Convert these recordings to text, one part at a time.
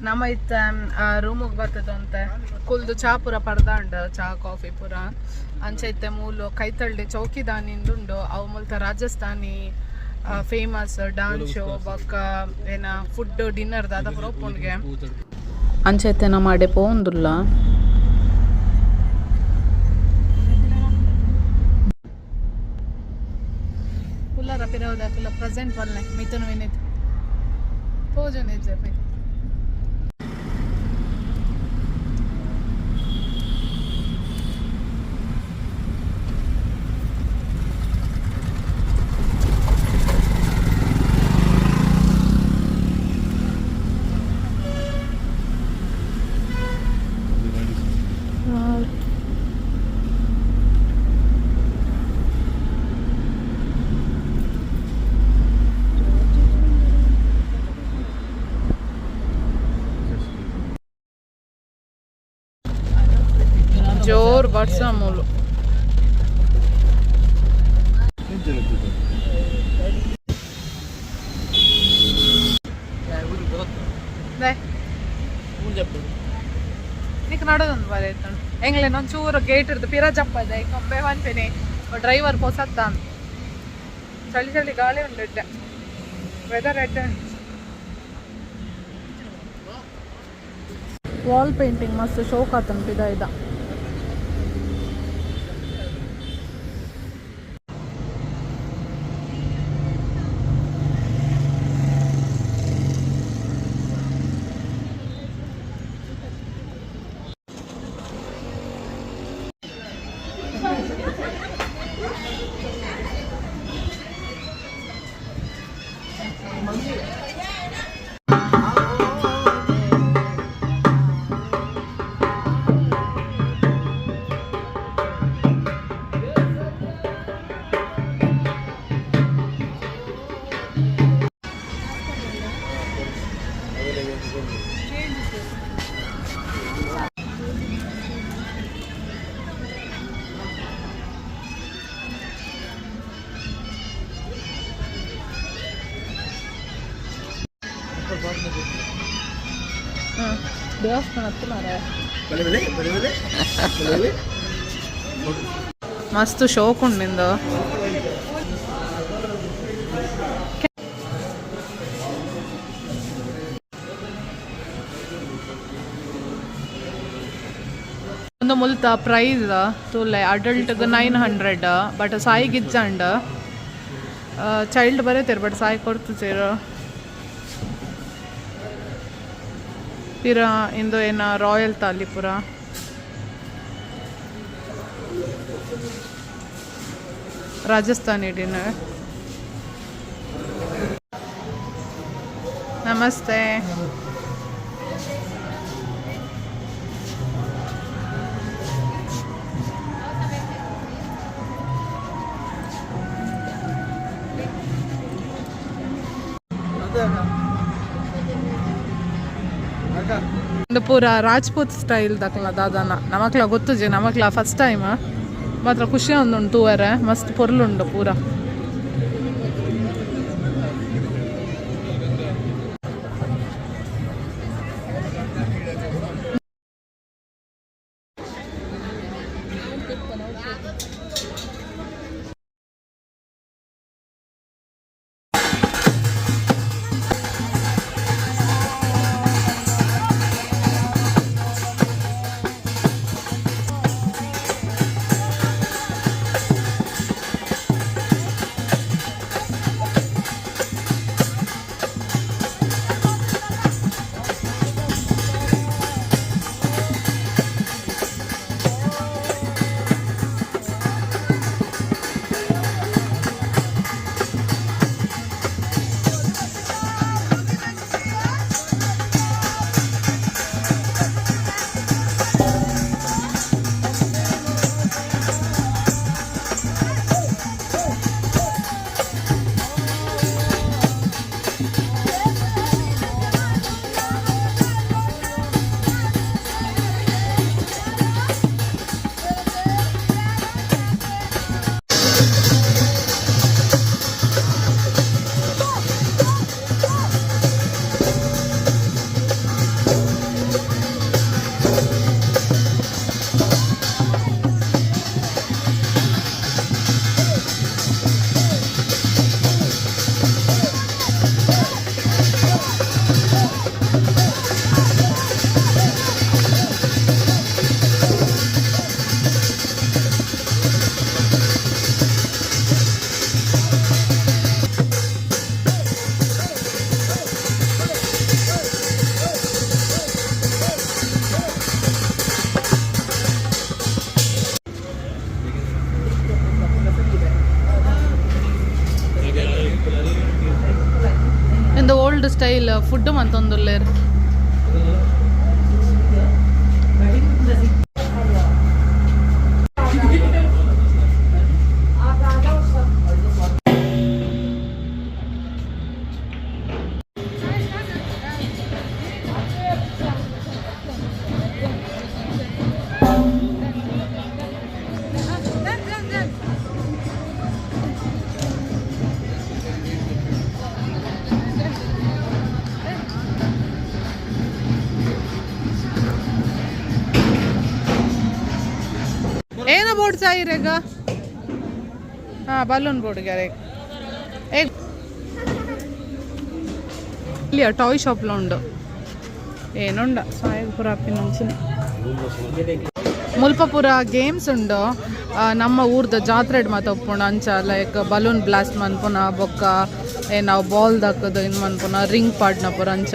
ನಮ್ಮ ಇತ್ತ ರೂಮಿಗೆ ಬರ್ತದಂತೆ ಕುಲ್ದು ಚಾ ಪೂರ ಪರ್ದಾಂಡ್, ಚಾ ಕಾಫಿ ಪೂರ. ಅಂಚ ಇತ್ತೆ ಮೂಲು ಕೈತಳ್ಳಿ ಚೌಕಿದಾನಿಂದುಂಡು. ಅವು ಮುಲ್ತ ರಾಜಸ್ಥಾನಿ ಫೇಮಸ್ ಡಾನ್ಸ್ ಶೋ ಬೊಕ್ಕ ಏನ ಫುಡ್ ಡಿನ್ನರ್ ದಾದ ಪೂರ ಉಪ್ಪುಂಡ್ಗೆ. ಅಂಚ ಇತ್ತೆ ನಮ್ಮ ಅಡೆ ಪೋವೊಂದುಲ್ಲ. ಕುಲ್ಲರ ಪಿರವುದಾಕುಲ ಪ್ರೆಸೆಂಟ್ ಬಲ್ಲೆ ಮಿಥುನ್ ವಿನಿತ್ ತೋಜುನ ಇಜ್ಜೆ. ಜೋರ್ ಬರ್ಸ ಮೂಲು. ದಾಯೆ? ನಿಕ್ ನಡೋದೊಂದು ಬಾರಿ ಆಯ್ತು. ಎಂಗ್ಲೆ ಒಂಚೂರು ಗೇಟ್ ಇರ್ದು ಪಿರ ಜಪ್ಪದೆ ಕೊಂಬೆ ಪನ್ಪಿನಿ ಡ್ರೈವರ್ ಪೊಸತ್ತ. ಚಳಿ ಚಳಿ ಗಾಳಿ ಉಂಡು ಇಡ್ಡೆ, ವೆದರ್ ಎಡ್ಡೆ. ವಾಲ್ ಪೇಂಟಿಂಗ್ ಮಸ್ತ್ ಶೋಕ್ ಆತುಂಡು ಪಿದಾಯ್ದ. ದೇವಸ್ಥಾನ ಹತ್ತು ಮಾರ್ರೆ. ಬಲೆ ಬಲೆ ಬಲೆ. ಮಸ್ತ್ ಶೋಕ್ ಉಂಡು ನಿಂದು. ಒಂದು ಮುಲ್ತ ಪ್ರೈಸ್ ತೂಲೆ. ಅಡಲ್ಟ್ಗೆ 900, ಬಟ್ ಸಾಯಿಗ್ ಇಜ್ಜಂಡ್. ಚೈಲ್ಡ್ ಬರೀತೇರು, ಬಟ್ ಸಾಯಿ ಕೊರ್ತುಜೆರ್. ಪಿರ ಇಂದು ಏನ ರಾಯಲ್ ತಾಲಿ ಪೂರ. ರಾಜಸ್ಥಾನಿ ಡಿನ್ನರ್. ನಮಸ್ತೆ. ಒಂದು ಪೂರ ರಾಜ್ಪೂತ್ ಸ್ಟೈಲ್ ದಕ್ಲ ದಾದಾನ ನಮಕ್ಲ ಗೊತ್ತುಜಿ. ನಮಕ್ಲ ಫಸ್ಟ್ ಟೈಮ್ ಮಾತ್ರ. ಖುಷಿ ಒಂದುಂಡು ತೂವರೆ, ಮಸ್ತ್ ಪೊರ್ಲುಂಡು ಪೂರ. ಸ್ಟೈಲ್ ಫುಡ್ ಮಂತೊಂದುಲ್ಲೇರ್. ಏನ ಬೋರ್ಡ್ ಚಾಯಿರೇಗ? ಹಾಂ, ಬಲೂನ್ ಬೋರ್ಡ್ ಗ್ಯಾರೆ. ಏ, ಇಲ್ಲಿ ಟಾಯ್ ಶಾಪ್ಲ ಉಂಡು. ಏನುಂಡ ಸಾಯಿಪುರ ಪಿನಂಚಿನ ಮುಲ್ಪ ಪೂರ ಗೇಮ್ಸ್ ಉಂಡು. ನಮ್ಮ ಊರ್ದ ಜಾತ್ರೆಡ್ ಮಾತ ಉಪ್ಪುಂಡು ಅಂಚ, ಲೈಕ್ ಬಲೂನ್ ಬ್ಲಾಸ್ಟ್ ಮನ್ಪುನ, ಬೊಕ್ಕ ಏನಾವು ಬಾಲ್ ದಕ್ಕದು ಇನ್ ಮನ್ಪುನ, ರಿಂಗ್ ಪಾಡ್ನ ಪೂರ ಅಂಚ.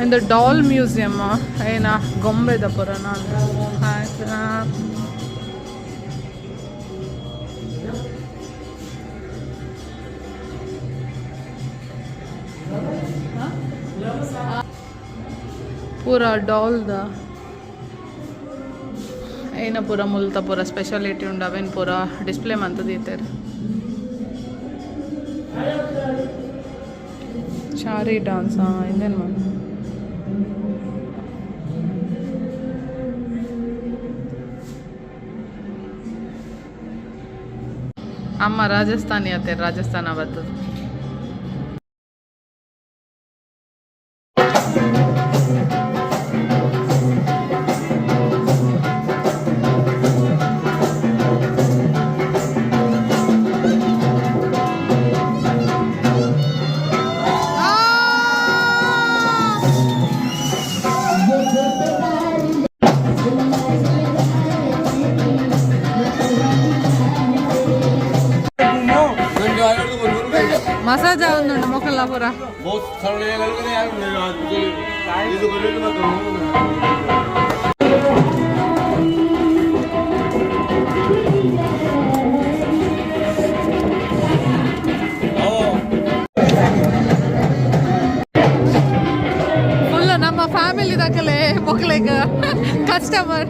ಇಂದು ಡಾಲ್ ಮ್ಯೂಸಿಯಮ್ ಏನ ಗೊಂಬೆದ ಪುರನ. ಪೂರ ಡಾಲ್ದ ಏನ ಪೂರ ಮುಲ್ತ ಪೂರ ಸ್ಪೆಷಾಲಿಟಿ ಉಂಡು. ಅವೇನು ಪೂರ ಡಿಸ್ಪ್ಲೇ ಮಂತ್ ದೀತೆರ್. ಚಾರಿ ಡಾನ್ಸ್ ಇಂದೇನು ಮಾಡ. ಅಮ್ಮ ರಾಜಸ್ಥಾನಿ ಅತ್ತೆ, ರಾಜಸ್ಥಾನ ಬರ್ತದೆ. ಮಸಾಜ್ ಆವೊಂದುಂಡು ಮೊಕಲ್ನ ಪೂರ. बहुत सरल यार. ये तो करेगा. ಫುಲ್ ನಮ್ಮ ಫ್ಯಾಮಿಲಿ ದಾಕಲೆ ಮೊಕಲೆಗ್ ಕಸ್ಟಮರ್.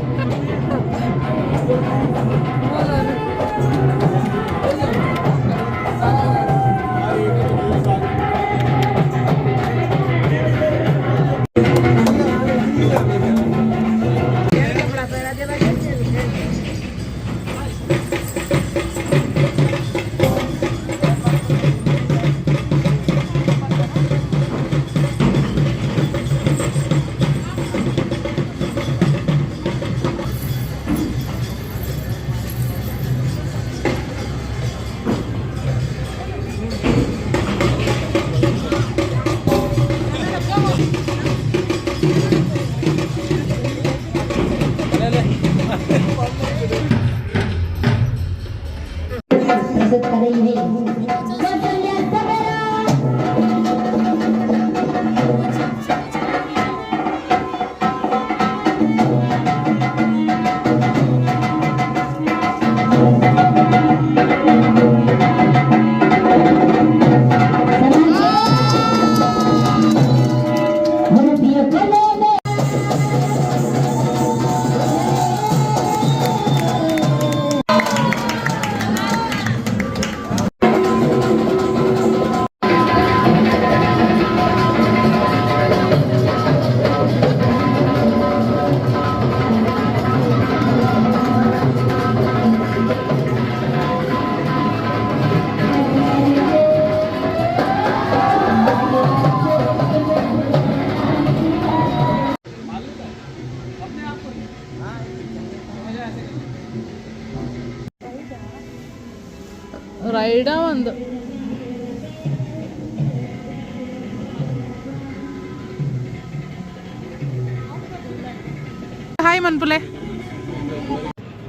ಮನ್ಪುಲೆ.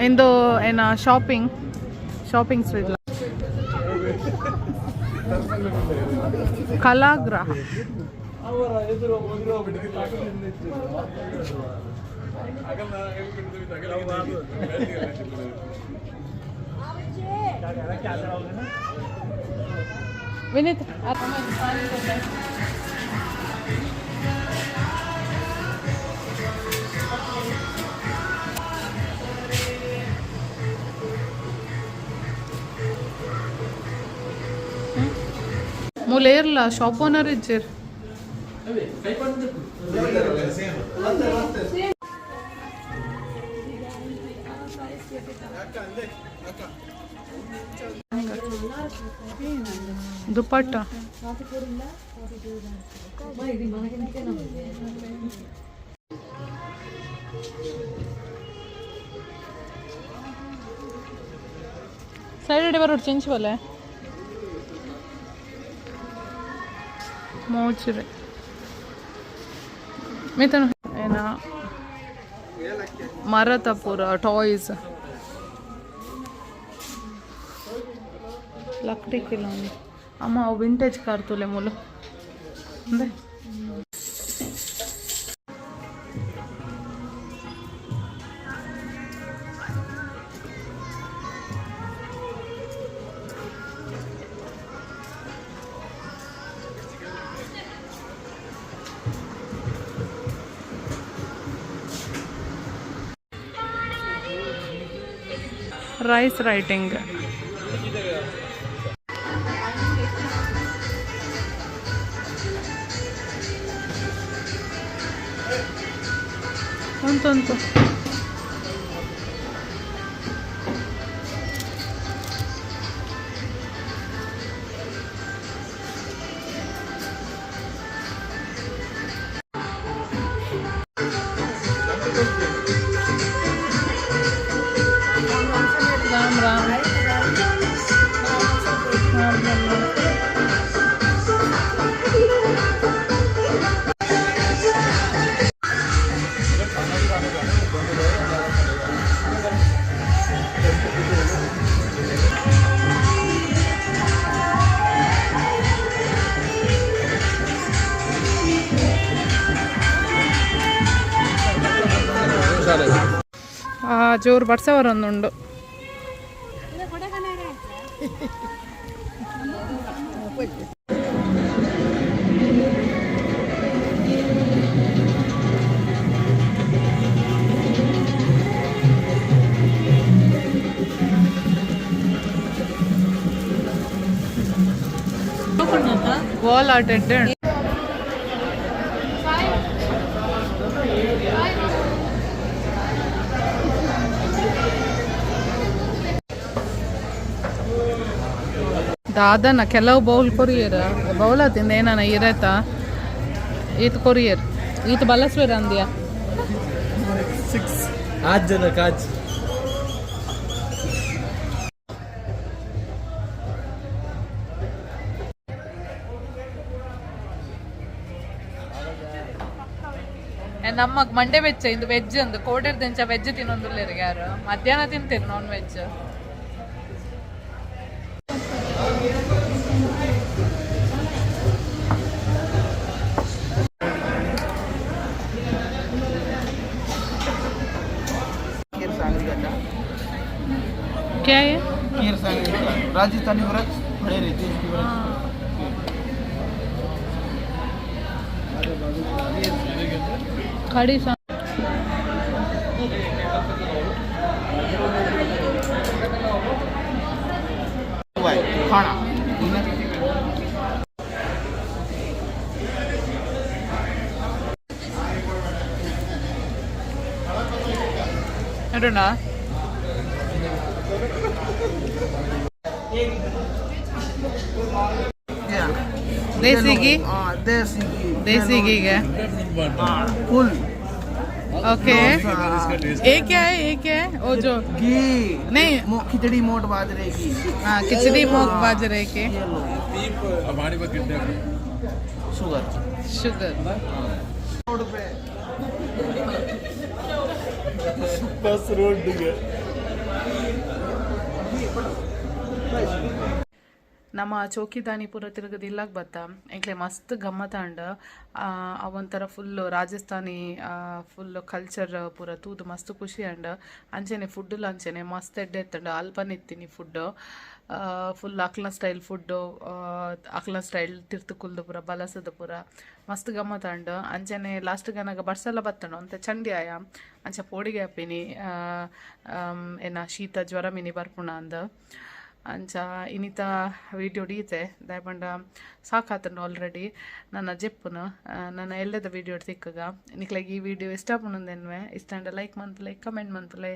ಇಂದು ಏನ shopping shopping street Kalagraha. Vineeth. ಮೂಲೇರ್ಲ ಶಾಪ್ ಓನರ್ ಇಜ್ಜಿರ್. ದುಪ್ಪಟ್ಟ. ಸೈಡ್ ಬರೋಡು ಚೆಂಚ್ ಬಲ್ಲೆ ಮೋಚಿರೆ ಮಿತನ ಏನ ಮರತ ಪೂರ ಟಾಯ್ಸ್ ಲಕ್ಡಿ ಕಿಲೋನಿ. ಅಮ್ಮ, ಅವು ವಿಂಟೇಜ್ ಕಾರ್ ತುಲೆ ಮೂಲು ಅಂದೆ. ರೈಸ್ ರೈಟಿಂಗ್ ಉಂಟುಂಟು. ರಾಮ್ ರಾಮ್ ರಾಮ್ ರಾಮ್ ರಾಮ್. ಜೋರು ಬರ್ಸೆ ಬರೊಂದುಂಡು. ವಾಲ್ ಆರ್ಟ್ ಎಡ್ಡೆ. ದಾದನ ಕೆಲವು ಬೌಲ್ ಕೊರಿಯರ್ ಬೌಲ್ ಆತಿಂದ ಏನಾನ ಇರತ್ತ. ಈತ್ ಕೊರಿಯರ್ ಈತ್ ಬಲಸ್ವೇರ ಅಂದ್ಯಾ. ಸಿಕ್ಸ್ ಆರು ಜನ ಕಾಜ್. ನಮ್ಮ ಮಂಡೆ ವೆಚ್ಚ ಇಂದು ವೆಜ್ ಅಂದು ಕೋಟೆರ್ ದಿಂಚ ವೆಜ್ ತಿನ್ನೊಂದುಲ್ಲೆರ್ ಯಾರು. ಮಧ್ಯಾಹ್ನ ತಿಂತೀರಿ ನಾನ್ ವೆಜ್. खीर सांगरी का. क्या है? खीर सांगरी का राजस्थानी वृक्ष खड़े रहते हैं, इसकी वृक्ष। खड़ी सा. हुआ है खाना। ನೋಡೋಣ. देसी घी. हाँ, देसी घी. देसी घी है. हाँ, फुल. ओके, ये क्या है? ये क्या है? वो जो घी. नहीं. खिचड़ी मोट बाजरे की. हाँ, खिचड़ी मोक बाजरे के. ये लो शुगर. शुगर. रोड पे. ಬಸ್ ರೋಡ್ಗೆ. ನಮ್ಮ ಚೌಕಿದಾನಿ ಪೂರ ತಿರುಗದ ಇಲ್ಲಾಗ ಬತ್ತ. ಎಂಕ್ಲೆ ಮಸ್ತ್ ಗಮ್ಮತಾಂಡ್. ಅವೊಂಥರ ಫುಲ್ ರಾಜಸ್ಥಾನಿ ಫುಲ್ ಕಲ್ಚರ್ ಪೂರ ತೂದು ಮಸ್ತ್ ಖುಷಿ ಆಂಡ್. ಅಂಚನೆ ಫುಡ್ಲ ಅಂಚನೆ ಮಸ್ತ್ ಎಡ್ಡೆ ಇತ್ತುಂಡು. ಅಲ್ಪನೆ ಇತ್ತಿನಿ ಫುಡ್ ಫುಲ್ ಅಕ್ಲ್ನ ಸ್ಟೈಲ್ ಫುಡ್ಡು, ಅಕ್ಲ್ನ ಸ್ಟೈಲ್ ತಿರ್ತು ಕುಲ್ದು ಪೂರ ಬಲಸದ ಪೂರ ಮಸ್ತ್ ಗಮ್ಮತಾಂಡ್. ಅಂಚನೆ ಲಾಸ್ಟ್ ಗನಗ ಬರ್ಸಲ ಬತ್ತಂಡು ಒಂತೆ ಚಂಡಿ ಆಯ. ಅಂಚ ಪೋಡಿಗೆ ಆಪಿನಿ, ಏನ ಶೀತ ಜ್ವರ ಮಿನಿ ಬರ್ಪುಣ ಅಂದ್. ಅಂಚ ಇನಿತ ವೀಡಿಯೋ ಡೀತೆ ದಾಯಪಂಡ ಸಾಕಾತುಂಡು ಆಲ್ರೆಡಿ ನನ್ನ ಜೆಪ್ಪುನು. ನನ್ನ ಎಲ್ಲದ ವೀಡಿಯೋ ತಿಕ್ಕಗ. ನಿಕ್ಲೆಗ್ ಈ ವೀಡಿಯೋ ಇಷ್ಟ ಆಪುಂಡು ಇಷ್ಟ ಆಂಡ ಲೈಕ್ ಮನ್ಪುಲೆ, ಕಮೆಂಟ್ ಮನ್ಪುಲೆ,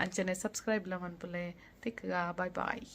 ಅಂಚನೆ ಸಬ್ಸ್ಕ್ರೈಬ್ಲ ಮನ್ಪುಲೆ. ತಿಕ್ಕಗ, ಬಾಯ್ ಬಾಯ್.